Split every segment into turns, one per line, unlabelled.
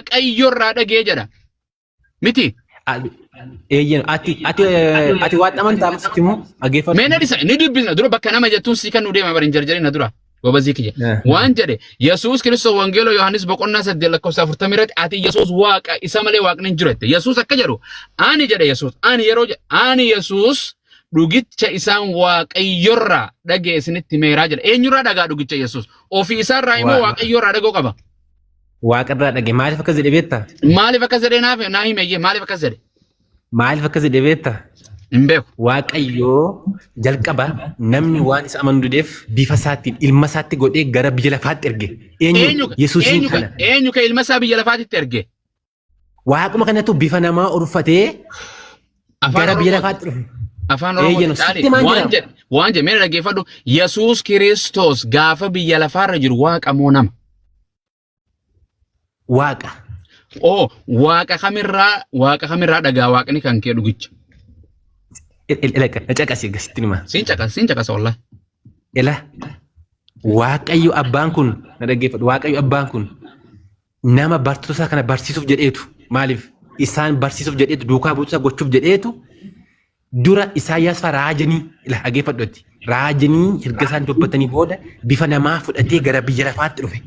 Waaqayyo irraa dhagee jedha. Miti.
Eeyyeen ati waan amantaa sitti immoo dhaggeeffadhu.
Mee na dhisa ni dubbisna dura bakka nama jettuun sii kan nu deema bari hin jarjarin na dura. Gobazii kiyya. Waan jedhe Yesuus Kiristoos Wangeela Yohaannis boqonnaa 8 lakkoofsa 40 irratti ati Yesuus Waaqa isa malee Waaqni hin jiru jette. Yesuus akka jedhu ani jedhe Yesuus ani yeroo jedhe ani Yesuus dhugicha isaan Waaqayyorraa dhagee isinitti himeeraa jedhe. Eenyurraa dhagaa dhugicha Yesuus? Ofii isaarraa immoo Waaqayyorraa dhagoo qaba.
Waaqarraa dhage maaliif akkas jedhe beektaa?
Maaliif akkas jedhee naaf naa hime iyyee maaliif akkas jedhe?
Maaliif akkas jedhe beektaa?
Hin beeku.
Waaqayyoo jalqaba namni waan isa amanu dideef bifa isaatiin ilma isaatti godhee gara biyya lafaatti erge. Eenyu?
Eenyu
Yesuusiin
eenyu
kana.
eenyu ka ilma isaa biyya lafaatitti erge?
Waaquma kanatu bifa namaa uffatee
Afaan
gara biyya
Oromooti.
lafaatti dhufe.
Afaan Oromooti
Eeyyanu
caali.
sitti maan
Waan
jira?
jedhe waan jedhe mee dhaggeeffadhu. Yesuus Kiristoos gaafa biyya lafaarra jiru waaqa moo nama?
Waaqa.
Oo waaqa kamirraa dhagaa waaqni kan kee dhugicha.
Ila caqasi sitti hima.
Siin caqasa siin caqasa wallahi.
Ila Waaqayyo abbaan kun na dhaggeeffadhu. Waaqayyo abbaan kun nama bartoota isaa kana barsiisuuf jedheetu maaliif isaan barsiisuuf jedheetu duukaa buutuusaa gochuuf jedheetu dura Isaayyaas fa'aa raajanii ila dhaggeeffadhu raajanii erga isaan dubbatanii booda bifa namaa fudhatee gara biyya lafaatti dhufe.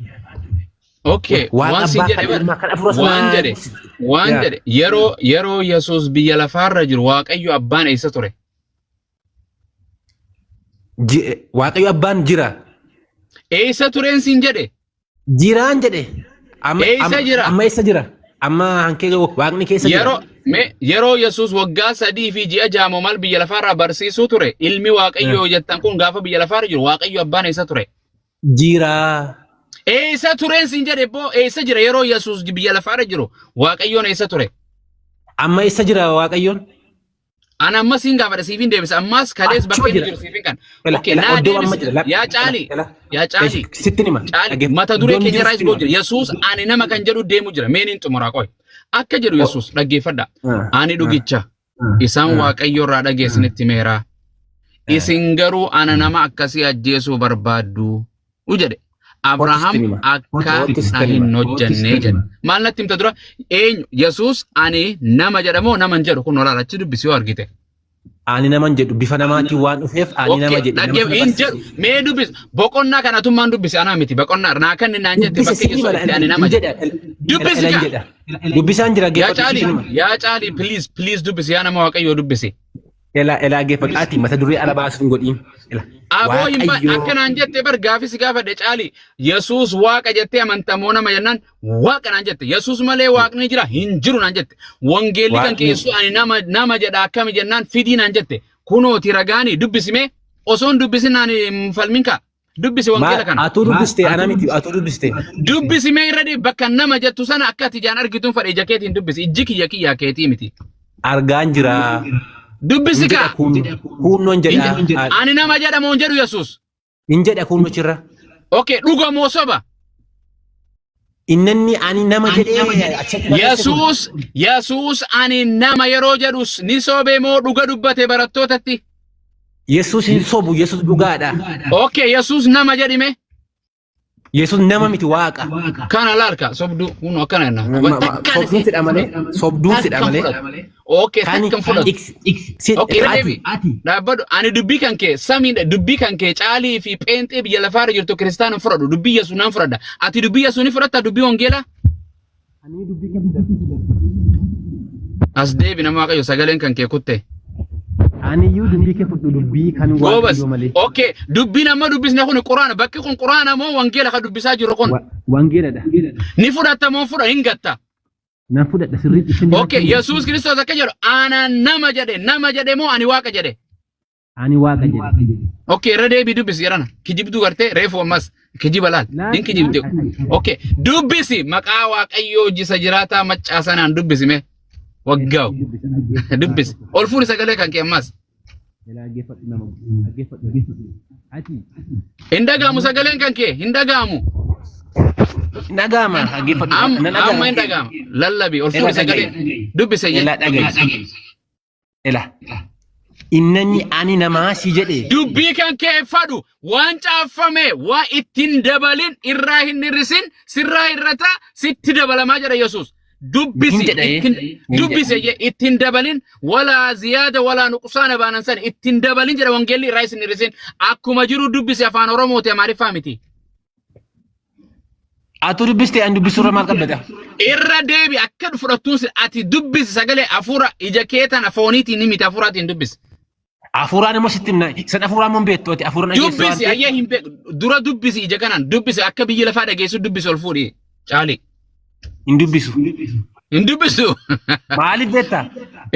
Okay,
Waaqa
waan siin
abbaa
jedhe
kan
bar
ilmaa kan afuura
waan
sanaa
jedhe waan
yaa
jedhe yeroo Yesuus biyya lafaarra jiru Waaqayyo abbaan eessa ture?
Waaqayyo abbaan jira.
Eessa tureen siin jedhe?
Jiraan jedhe. Amma
Eessa
amma
jira?
amma eessa jira? Amma hankee waaqni keessa jira.
Yeroo mee yeroo Yesuus waggaa 3 fi ji'a 6 moo maal biyya lafaarraa barsiisuu ture ilmi Waaqayyoo jettan kun gaafa biyya lafaarra jiru Waaqayyo abbaan eessa ture?
Jira.
Eessa tureen siin jedhe boo eessa jira yeroo Yesuus biyya lafaarra jiru Waaqayyoon eessa ture?
Amma eessa jira Waaqayyoon?
Ana ammas siin gaafadha siifin deebisa. Ammas kalees bakka
Achuma
inni
jira.
jiru siifin kan.
Ela
Okay,
ela
naa
oddoo amma
deebisi.
jira.
Yaa Caali, yaa Caali,
Sitti hima.
Caali mata duree
Iddoon
keenya
jiru
irraa
sitti
isboo
hima.
jira. Yesuus ani nama kan jedhu deemu jira. Meeniin xumuraa qoy. Akka jedhu Yesuus dhaggeeffadha. Ani dhugicha isaan Waaqayyo irraa dhageessinitti himeera. Isin garuu ana nama akkasii ajjeesuu barbaaddu. U jedhe. Abrahaam akka na hin hojjenne jedhe. Maal natti himta dura? Eenyu? Yesuus ani nama jedhamoo nama hin jedhu kun olaala achi dubbisi yoo argite.
Ani naman jedhu bifa namaatiin waan dhufeef ani nama
Okay,
jedhe nama
dhagge
sana
hin jedhu.
barsiise.
Mee dubbis. Boqonnaa kana atummaan dubbisi anaa miti. Boqonnaa naa kan naan jette
Dubbise
bakki
sitti
Yesuus
hima
itti ani nama
hin
jedhe.
jedha.
Dubbisi
Ela hin
kaa.
jedha. Dubbisaan jira
Yaa
geeffadhu
Caali,
sitti hima.
yaa Caali, please, please dubbisi yaa nama Waaqayyoo dubbisi.
Ela ela geeffadhu ati mata duree ala baasuuf hin godhiin. Ela
Aboo hin ba
Waaqayyoo
akka naan jette bar gaafi si gaafadhe Caali. Yesuus Waaqa jettee amantamoo nama jennaan Waaqa naan jette. Yesuus malee Waaqni jira hin jiru naan jette. Wangeelli kan
Waaqni
keessu ani nama nama jedha akkami jennaan fidii naan jette. Kunooti ragaani dubbisimee osoo hin dubbisin naan hin falmin kaa. Dubbisi wangeela
maal
kana.
atuu dubbiste ana miti atuu dubbiste.
Dubbisi mee irra deebi bakka nama jettu sana akka ati ijaan argituun fadhe ija keetiin dubbisi. Ijji kiyya kiyyaa keetii miti.
Argaan jira.
Dubbisi
Hin jedha
kaa.
kun kunnoon
Hin
jedha.
jedhu. Ani nama jedhamoo hin jedhu Yesuus.
Hin jedha kunnochirra.
Okay, dhuga moo soba?
Innanni ani nama jedhee achitti barreesse kun.
Yesuus ani nama yeroo jedhus ni sobe moo dhuga dubbate barattootatti?
Yesuus hin sobu Yesuus dhugaadha.
Okay, Yesuus nama jedhime.
Yesuus nama miti waaqa.
Kana laalka sobduu kun akkana jenna.
Sobduun sidha malee sobduun sidha
Takkan
malee.
fudhatu. Okay,
Kani
takkan fudhatu.
si
Okay, irra
ati
deebi. Dhaabbadhu. Ani dubbii kan kee samiidha. Dubbii kan kee caalii fi pheenxee biyya lafaarra jirtu kiristaana hin fudhadhu. Dubbii Yesuus naan fudhadha. Ati dubbii Yesuus ni fudhatta dubbii wangeelaa? As deebi nama Waaqayyo sagaleen kan kee kutte.
Aniyyuu dubbii kee fudhu dubbii kan
Goobas.
waaqayyoo malee.
Okay, dubbiin amma dubbisne kun quraana. Bakki kun quraana moo wangeela kan dubbisaa jiru kun?
Wangeeladha.
Ni fudhatta moo fudha hin gatta?
Nan fudhadha sirriitti isin
Okay, Yesuus Kiristoos akka jedhu ana nama jedhe nama jedhe moo ani waaqa jedhe?
Ani waaqa jedhe.
Okay, irra deebii dubbisi jedhana. Kijibduu gartee reefu ammas kijiba laal. Hin kijibde. Okay, dubbisi maqaa Waaqayyoo jisa jiraataa maccaa sanaan dubbisi mee. Waggaaw. Dubbisi. Ol fuuni sagalee kan kee ammas. Hin dhaga'amu sagaleen kan kee hin dhaga'amu.
Hin dhaga'ama dhaggeeffadhu. Nan
Amma hin dhaga'ama. Lallabi ol fuuni
Ela
sagalee.
dhaga'i.
Dubbisi.
Ela dhaga'i. Ela. Innanni ani namaa si jedhe.
Dubbii kan kee fadhu waan caaffame waa ittiin dabalin irraa hin hir'isin sirraa hir'ata sitti dabalamaa jedha Yesuus. Dubbisi
Hin jedha, eh.
ittiin
Hin
dubbisi
jedha.
jee ittiin dabalin walaa ziyaada walaa nuqsaana baanan san ittiin dabalin jedha wangeelli irraa isin hir'isin akkuma jiru dubbisi afaan Oromooti Amaariffaa miti.
Atu dubbiste an dubbisuurra maal qabdata?
Irra deebi akka fudhattuun ati dubbisi sagalee hafuura ija kee tana fooniitiin ni miti hafuuraatiin dubbisi.
Hafuuraan immoo sitti himna. San hafuuraan immoo hin beektu ati hafuuraan dhageessu waan
Dubbisi
ta'eef.
ayyee hin beeku dura dubbisi ija kanaan dubbisi akka biyyi lafaa dhageessu dubbisi ol fuudhi caali.
Hin dubbisu.
Hin dubbistu.
Maaliif beektaa?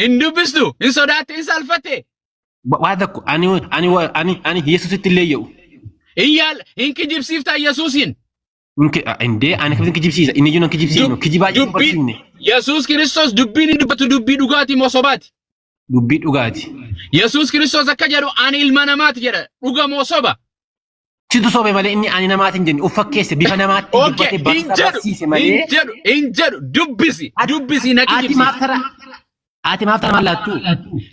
Hin dubbistu. Hin sodaatte hin salfatte.
Waa tokko ani ani ani ani Yesuusitti illee ye'u.
Hin yaal hin kijibsiifta Yesuusiin.
Indee ani akkamitti kijibsiisa? Inni iyyuu nan kijibsiifnu. Kijibaa jedhu
Dubbii
barsiifne.
Yesuus Kiristoos dubbiin inni dubbatu dubbii dhugaati moo sobaati?
Dubbii dhugaati.
Yesuus Kiristoos akka jedhu ani ilma namaati jedha. Dhuga moo soba?
Situ sobe malee inni ani namaati hin jenne. Of fakkeesse bifa namaatti
Okay,
dubbatee
hin
barsiisa
jedhu,
barsiise
hin
malee.
jedhu, hin jedhu. Dubbisi, dubbisi na
Ati
kijibsiisi.
maaf tara ati maaf tara maal laattu?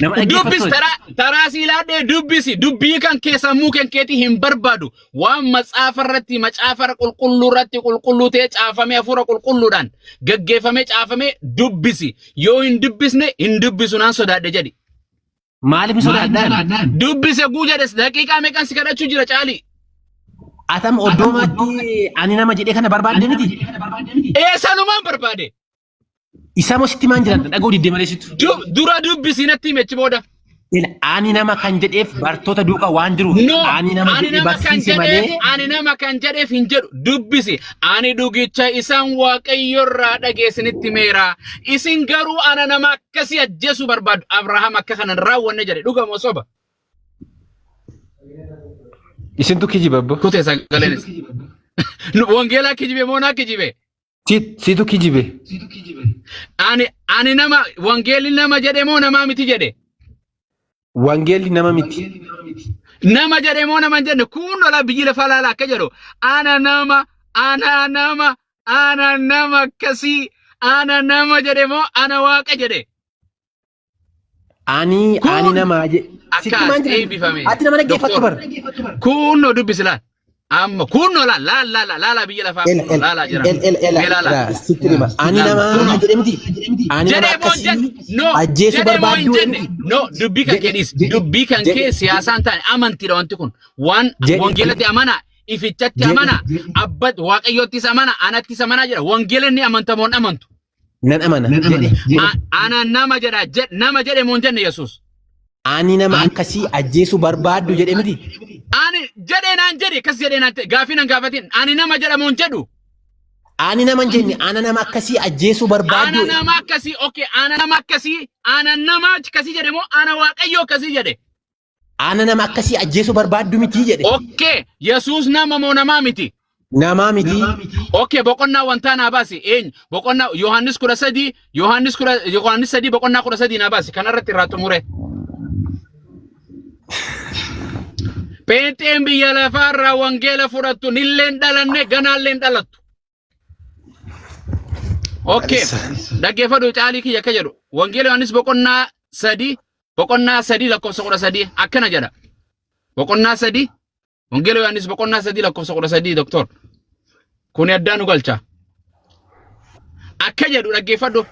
Nama
Dubbis
dhaggeeffattooti.
taraa taraa sii laadhee dubbisi dubbii kan kee sammuu kan keetii hin barbaadu waan macaafa irratti macaafa qulqulluu irratti qulqulluu ta'ee caafamee hafuura qulqulluudhaan gaggeeffamee caafamee dubbisi yoo hin dubbisne hin dubbisu naan sodaadhe jedhi.
Maaliif hin sodaadhaan?
Dubbise guu jedhes daqiiqaa meeqan si kadhachuu jira caalii.
Atam oddoomaatti ani nama jedhee kana barbaadde miti.
Eessanumaan barbaade.
Isaa moo sitti maan jiran dhaga'uu diddee malee situ.
Dura dubbisi natti himi achi booda.
Ila ani nama kan jedheef bartoota duukaa waan jiruuf
No,
ani nama
ani
jedhee
nama kan
barsiise
jedheef,
malee
ani nama kan jedheef hin jedhu dubbisi. Ani dhugicha isaan Waaqayyo irraa dhageessinitti meera. Isin garuu ana nama akkasii ajjeesuu barbaadu. Abrahaam akka kana hin raawwanne jedhe. Dhuga moo soba?
Isintu kijiba abbo.
Kutee sagaleen isa. Wangeelaa kijibe moo naa kijibe?
Situ kijibe.
Ani nama wangeelli nama jedhe moo namaa miti jedhe?
Wangeelli nama miti.
Nama jedhe moo nama hin jenne kun lola biyyi lafaa laala akka jedhu ana nama ana nama ana nama akkasii ana nama jedhe moo ana waaqa jedhe?
Ani
Kun
ani namaa jedhe. Sitti
akkas
maan jiran?
eebbifame.
Ati nama dhaggeeffattu
Doktor.
bar.
Kunnoo dubbisi laal. Amma kunnoo laal laal laal laalaa biyya lafaa
Ela
kunnoo
ela
laalaa jira.
ela ela ela
Mee laalaa.
ela sitti hima. Ani
Laal
namaa
kunnoo.
jedhe miti. Ani nama
Jedhee moo hin
akkasii
jenne? No.
ajjeesuu
Jedhee moo hin
barbaaddu
jenne?
miti.
No. Dubbii kan kee
Jedhe
dhiisi. Dubbii kan
jedhe
kee siyaasaan taane amantiidha wanti kun. Waan
jedhe
wangeelatti amanaa, ifichatti
jedhe
amanaa, abba waaqayyoottis amanaa, anattis amanaa jedha. Wangeela inni amantamoon amantu.
Nan amana jedhe.
Ana nama jedha nama jedhe moo hin jenne Yesuus?
Ani nama akkasii ajjeesuu barbaaddu jedhe miti.
Ani jedhee naan jedhe akkas jedhee naan ta'e gaafii nan gaafatin ani nama jedha moo hin jedhu?
Ani nama hin jenne ana nama akkasii ajjeesuu barbaaddu.
Ana nama akkasii okay ana nama akkasii ana nama akkasii jedhe moo ana waaqayyoo akkasii jedhe?
Ana nama akkasii ajjeesuu barbaaddu miti jedhe.
Okay Yesuus nama moo namaa miti?
Namaa miti.
Okay boqonnaa wantaa naa baasi eenyu boqonnaa Yohaannis 13 Yohaannis kudha Yohaannis 3 boqonnaa 13 naa baasi kanarratti irraa xumure. Pheenxeen biyya lafaarraa wangeela fudhattu nilleen dhalanne ganaalleen dhalattu. Okay. Dhaggeeffadhu caalii kiyya akka jedhu. Wangeela Yohaannis boqonnaa 3 boqonnaa 3 lakkoofsa 13 akkana jedha. Boqonnaa 3 Wangeela Yohaannis boqonnaa 3 lakkoofsa 13 doktor. Kuni addaa nu galcha. Akka jedhu dhaggeeffadhu.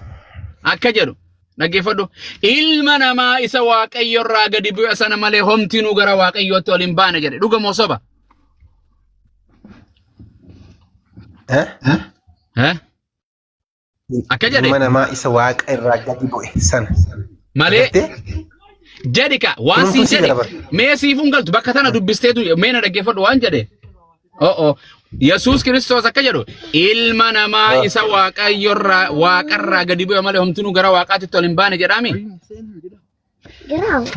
Akka jedhu dhaggeeffadhu. Ilma namaa isa Waaqayyo irraa gadi bu'e sana malee homtinuu gara Waaqayyootti ol hin baane jedhe. Dhuga moo soba?
Eh?
Eh? Akka jedhe
Ilma namaa isa waaqa irraa gadi bu'e sana.
malee
Agartee?
jedhi ka waan
Kunuun
siin
kun si
jedhe
gara bara.
mee siif hin galtu bakka tana dubbisteetu mee na dhaggeeffadhu waan jedhe. O'o Yesuus Kiristoos akka jedhu ilma namaa isa waaqayyorraa waaqarraa gadi bu'e malee homtinuu gara waaqaatti ol hin baane jedhaami.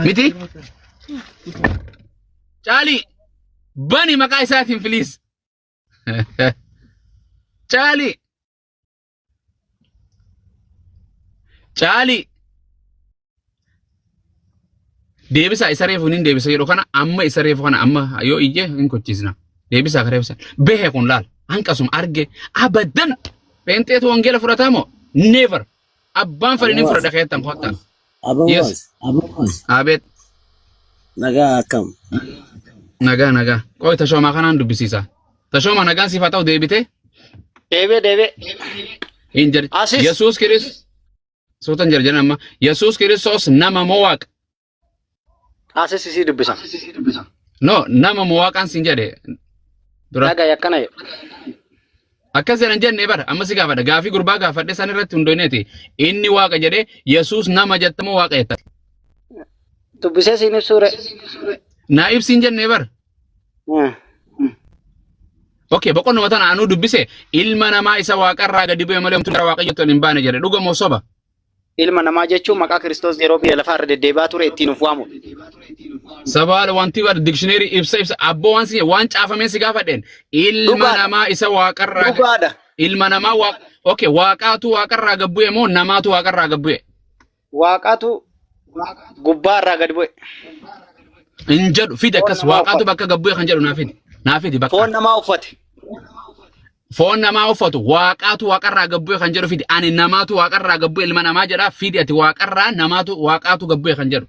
Miti? Caalii bani maqaa isaatiin please. Caalii. Caalii. Deebisaa isa reefu hin deebisa jedhu kana amma isa reefu kana amma yoo iyye hin kochiisna. Deebisaa ka reefu sana. Behe kun laal hanqasuma arge abadan pheenxeetu wangeela fudhataa moo never abbaan fedhe ni fudhadha keettan kottaa. Yes.
Abawas, Abawas.
Abeet.
Nagaa akkam?
Nagaa nagaa. Qoy tashoomaa kanaan dubbisiisa. Tashooma nagaan siif haa ta'u deebitee?
Deebi'e deebi'e.
Hin jedhi.
Asis.
Yesuus Kiristoos. Suutan jedha jedhan amma. Yesuus Kiristoos nama moo waaqa?
Asis isii dubbisa.
No, nama moo waaqaan siin jedhe. Dura.
Dhaga'i akkana jedhu.
Akkas jedhan jenne bara amma si gaafadha. Gaafii gurbaa gaafadhe san irratti hundoineeti. Inni waaqa jedhee Yesuus nama jetta moo waaqa jetta?
Dubbisee siin ibsuu re.
Naa ibsiin jenne bara. Okay, boqonnuma tana anuu dubbise ilma namaa isa waaqarraa gadi bu'e malee homtuu gara waaqayyootti ol hin baane jedhe. Dhuga moo soba?
Ilma namaa jechuun maqaa Kiristoos yeroo biyya lafaa irra deddeebi'aa ture ittiin of waamu.
Sabaala wanti bar dictionary ibsa ibsa abboo waan si waan caafameen si gaafadheen ilma
Dhugaadha.
namaa isa waaqarraa
Dhugaadha.
ilma namaa waaq okay waaqaatu waaqarraa gad bu'e moo namaatu waaqarraa gad bu'e?
Waaqatu gubbaa irraa gad bu'e.
Hin jedhu fidi
Foon
akkas
namaa
waaqaatu
uffate.
bakka gad bu'e kan jedhu naa fidi naa fidi bakka.
Foon namaa uffate.
Foon namaa uffatu waaqaatu waaqarraa gad bu'e kan jedhu fidi ani namaatu waaqarraa gad bu'e ilma namaa jedhaa fidi ati waaqarraa namaatu waaqaatu gad bu'e kan jedhu.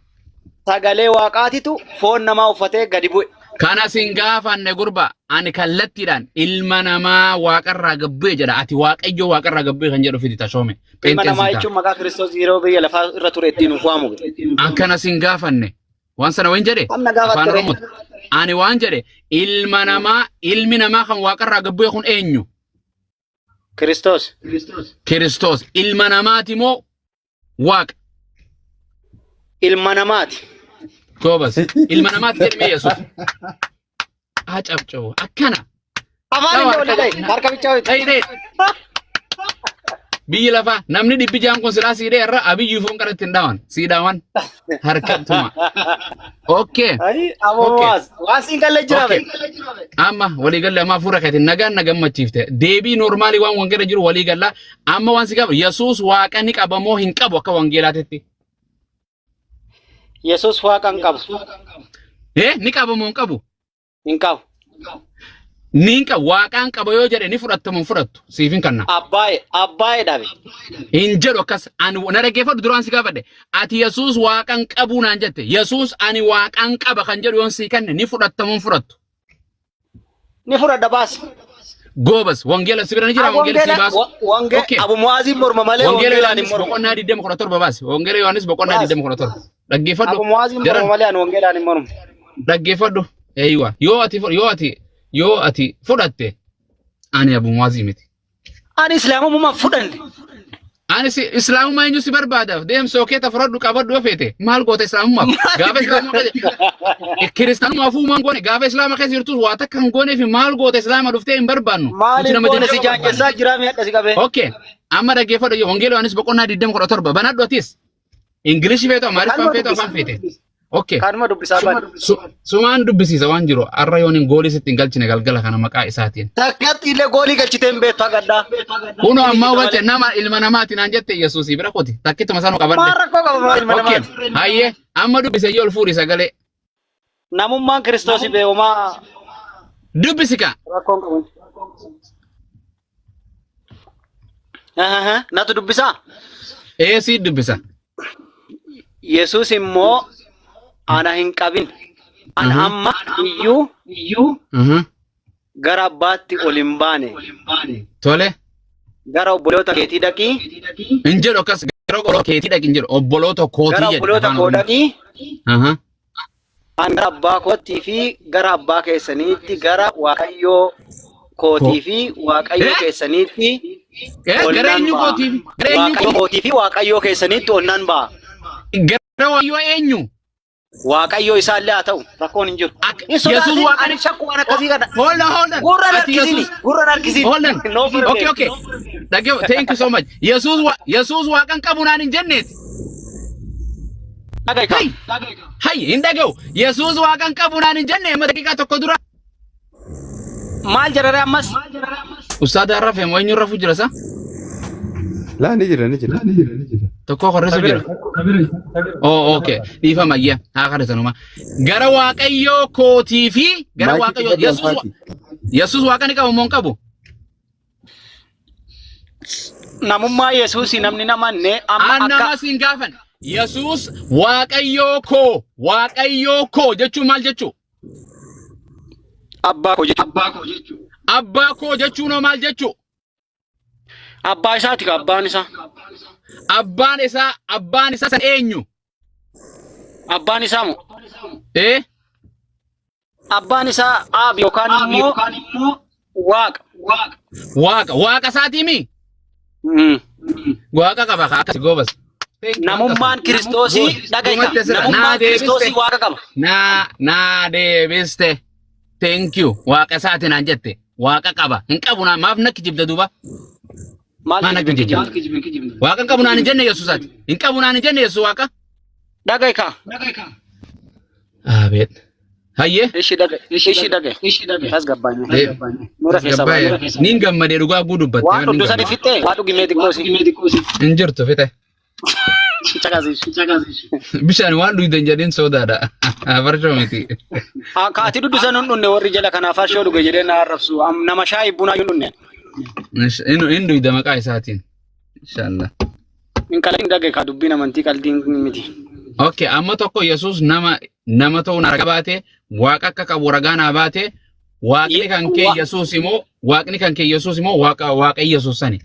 Sagalee waaqaatitu foon namaa uffatee gadi bu'e.
Kana sin gaafanne gurba ani kallattiidhaan ilma namaa waaqarraa gad bu'e jedha ati waaqayyo waaqarraa gad bu'e kan jedhu fidi tashoome.
Ilma
Pheenxeen
namaa
sin ta'a.
jechuun maqaa Kiristoos yeroo biyya lafaa irra ture ittiin of waamu.
Akkana sin gaafanne waan sana wayin jedhe
Amma gaafatte
afaan
ree.
Oromooti. Ani waan jedhe ilma namaa ilmi namaa kan waaqarraa gad bu'e kun eenyu?
Kiristoos.
Kiristoos ilma namaati moo waaqa?
Ilma namaati.
Goobas ilma namaati jedhame Yesuus. Haa cabcabu akkana.
Afaan illee walii dhayi. Harka bichaa wayita.
Dhayi dhayi. Biyyi lafaa namni dhibbi jaan kun silaa siidhee irra abiyyi foon qaratti hin dhawan siidhawan harkatuma. Okay.
Ayi aboo
Okay.
waas. Waan siin galle jira
Okay.
be.
Amma waliigalle amma hafuura keetiin nagaan na gammachiifte. Deebii noormaalii waan wangeela jiru waliigalla. Amma waan si qabu Yesuus waaqa ni qaba moo hin qabu akka wangeelaatitti.
Yesuus waaqa hin qabu.
Eh ni qaba moo hin qabu?
Hin qabu.
Ni hin qabu. Waaqaan qaba yoo jedhe ni fudhatta moo hin fudhattu? Siif hin kanna.
Abbaaye abbaaye dhabe.
Hin jedhu akkas ani na dhaggeeffadhu duraan si gaafadhe. Ati Yesuus waaqan qabuu naan jette. Yesuus ani waaqan qaba kan jedhu yoon sii kenne ni fudhatta moo hin fudhattu?
Ni fudhadha baasi.
Goobas wangeela si bira ni jira wangeela si baasu.
Wange
Okay.
Abu Mu'aaziin morma malee
Wangeela
wangeelaan hin
Yohaannis
mormu.
boqonnaa 20:17 baasi. Wangeela Yohaannis boqonnaa
Baasi.
20:17. Dhaggeeffadhu.
Abu Mu'aaziin morma
Jaran
malee ani wangeelaan hin mormu.
dhaggeeffadhu. Eeywa yoo ati yoo ati yoo ati fudhatte ani Abu Mu'aazii miti.
Ani islaamummaa fudhanne.
Ani si islaamummaa eenyu si barbaadaaf deemsoo keeta fudhadhu qabadhu yoo feete maal goota islaamummaaf gaafa islaamummaa keessa kiristaanummaa fuumaan goone gaafa islaama keessa jirtus waa takka hin gooneef maal goota islaama dhuftee hin barbaannu nuti
Maaliif
nama
goone si
jajjaboo barbaanna.
jaanjessaa jiraa mi'a si qabee.
Okay amma dhaggeeffadhu wangeela Yohaannis boqonnaa 20:17 banadhu atis Ingilishi feetu Amaariffaan
Kanuma
feetu
dubbisa.
afaan feete. Okay.
Kanuma dubbisaa bani.
Sumaan dubbisiisa waan jiru har'a yoon hin goolii sitti hin galchine galgala kana maqaa isaatiin.
Takkatti illee goolii galchitee hin beektu hagadhaa.
Kunoo ammaa hubatte nama ilma namaati naan jette Yesuusii bira kooti takkituma sanuu qabadhe.
Maal rakkoo qaba maal ilma
Okay.
namaati?
Hayyee amma dubbise iyyuu ol fuudhi sagalee.
Namummaan Kiristoosii beekumaa
Dubbisi kaa.
rakkoon qabu. Natu dubbisaa?
Ee sii dubbisa.
Yesuus immoo ana hin qabin. Ana amma iyyuu gara abbaatti ol hin baane.
Tole.
Gara obboloota keetii dhaqii.
Hin jedhu akkas gara obboloota keetii dhaqi hin jedhu obboloota kootii
Gara
jedhe
obboloota
afaan
koo
Oromoo.
dhaqii. Ani gara abbaa koottii fi gara abbaa keessaniitti gara Waaqayyoo kootii fi Waaqayyoo
Eh?
keessaniitti
Eh,
ol
gara
nan
eenyu
ba'a.
kootii fi gara eenyu
Waaqayyo kootii fi Waaqayyoo keessaniitti ol nan ba'a.
Gara Waaqayyoo eenyu?
Waaqayyoo isaallee haa ta'u rakkoon hin jiru.
Akka
Hin
Yesuus
sodaatin
Waaqa
ani shakku waan akkasii kana.
Hold on, hold on.
Gurra
Ati
harkisini
Yesuus
gurra harkisini.
Hold on.
No problem.
Okay. Dhaggeeffa. Thank you so much. Yesuus Yesuus Waaqan qabu naan hin jenneeti.
Dhaga'i
Hay! Hay hin dhaga'u. Yesuus Waaqan qabu naan hin jenne amma daqiiqaa tokko dura.
Maal jedhare ammas?
Ustaada rafe moo eenyu rafu jira sa?
Laa ni jira ni jira.
Tokko korreessu jira. Oh, okay. Dhiifama ayya. Haa kadhatanuma. Gara Waaqayyoo kootii fi gara
Maayikii
Waaqayyoo
qabadhu
Yesuus
alfaati.
Yesuus Waaqa ni qaba moo hin qabu?
Namummaa Yesuusii namni namanne amma
An
akka
nama siin gaafan. Yesuus Waaqayyoo koo, Waaqayyoo koo jechuun maal jechuu?
Abbaa koo jechuudha.
Abbaa koo jechuun hoo maal jechuu?
Abbaa isaati ka abbaan isaa.
Abbaan isaa san eenyu?
Abbaan isaa moo?
Eh?
Abbaan isaa Aab yookaan immoo Waaqa.
Waaqa. Waaqa isaatii mi? Waaqa qaba kaa akkas goobas.
Namummaan Kiristoosii dhagaita.
Dhumatti asirra.
Namummaan
Naa deebiste.
Kiristoosii Waaqa qaba.
Naa deebiste. Thank you. Waaqa isaati naan jette. Waaqa qaba. Hin qabu naan maaf nakki jibda duuba?
Maal
Maa nakki
kijibin
jibda?
kijibin?
Waaqa hin qabu naan hin jenne Yesuusaati. Hin qabu naan hin jenne Yesuus Waaqa.
Dhagaika.
Abeet. Hayyee.
Ishi dhagaye. Ishi dhagaye. Tasgabbaanye. Nura keessa
Tasgabbaa'e.
baay'ee.
Niin gammadee dhugaa guu dubbatte.
Waan
Niin
dhugdu sadi
gammadee.
fixxee waa dhugi mee xiqqoosi.
Hin jirtu fixe.
Caqasiisu.
Bishaan waan dhugdan jedheen sodaadha. Farshoo miti.
Akka ati dhugdu san hin dhunne warri jala kanaaf farshoo dhuge jedhee na arrabsu. Nama shaayii bunaa hin dhunne.
Hin dhugda maqaa isaatiin. Inshallah.
Hin qalbiin dhagaye kaa dubbiin amantii qalbiin miti.
Okay, amma tokko Yesuus nama ta'uu na ragaa baate, Waaqa akka qabu ragaa naa baate, Waaqni kan kee Yesuus immoo Waaqni kan kee Yesuus immoo Waaqa Yesuus sani.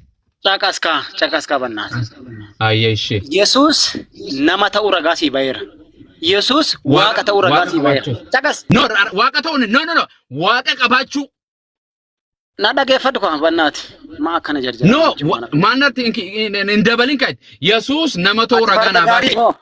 Caqas kaa caqas kaa bannaas.
Ayyee ishee.
Yesuus nama ta'uu ragaa sii baheera. Yesuus Waaqa ta'uu ragaa
Waaqa
sii baheera.
qabaachuu.
Caqas.
No, Waaqa ta'uu no, no, no, Waaqa qabaachuu.
Na dhageeffadhu kaa bannaati. Maa akkana jarjara?
No, maannatti hin dabalin kaa'e. Yesuus nama ta'uu
Ati
ragaa
farda
naa
gaarii
baate.
moo?